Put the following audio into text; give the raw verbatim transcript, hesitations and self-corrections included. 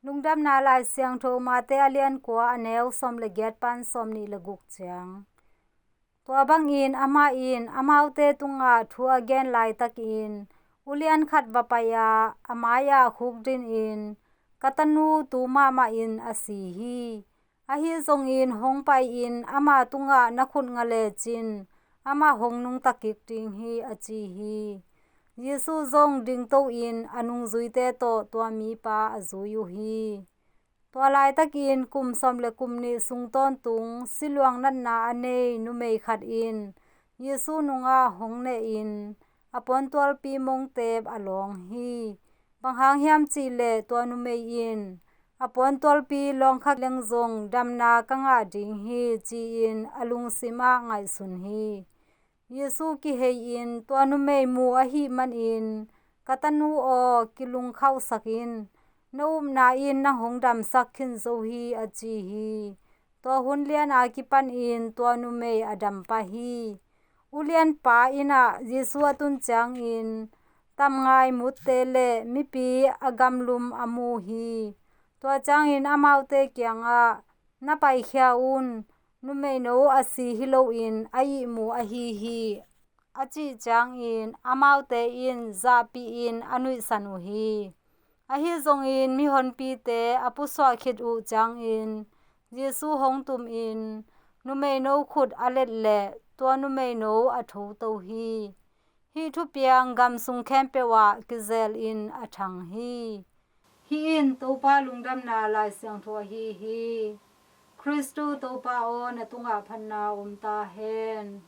Lungdamna Lai Siangtho Mate a lian kua, a neu sawm le giat pan sawm nih le guk ciang. Tua bangin amah in amaute tungah thu a gen laitakin ulian khat va pai-a, a mai-ah khukdin in, "Ka tanu tu mahmah in a si hi. Ahi zongin hong pai-in ama tungah na khut nga lecin, amah hong nungta kik ding hi," a ci hi. Jesu zong dingto in a nungzuite tawh tua mipa a zui uh hi. Tua laitakin kum sawm le kum nih sung tawntung siluang natna a nei numei khat in Jesu nungah hong nehin, a puantualpi mongteep a lawng hi. Bang hang hiam cihleh tua numei in, "A puantualpi lawng kha leng zong damna ka ngah ding hi," ci-in a lungsimah ngaihsun hi. Jesu kihei-in tua numei mu ahih manin, "Ka tanu aw, kilungkhauhsak in. Na upna in nang hong damsak khin zo hi," a ci hi. Tua hun lian a kipanin tua numei a dam pah hi. Ulianpa innah Jesu a tun ciangin tamngai mutte le mipi a gamlum a mu hi. Tua ciangin amaute kiangah, "Na paikhia un, numeino a si hi loin a ihmu ahi hi," a cih ciangin amaute in zahpihin a nuihsan uh hi. Ahi zongin mihonpite a pusuah khit uh ciangin Jesu hong tumin numeino khut a let leh tua numeino a thoto hi. Hih thupiang gam sung khempeuh ah kizelin a thang hi. Hih in Topa Lungdamna Lai Siangtho ahi hi. Khristu Topa aw, na tungah phatna om ta hen.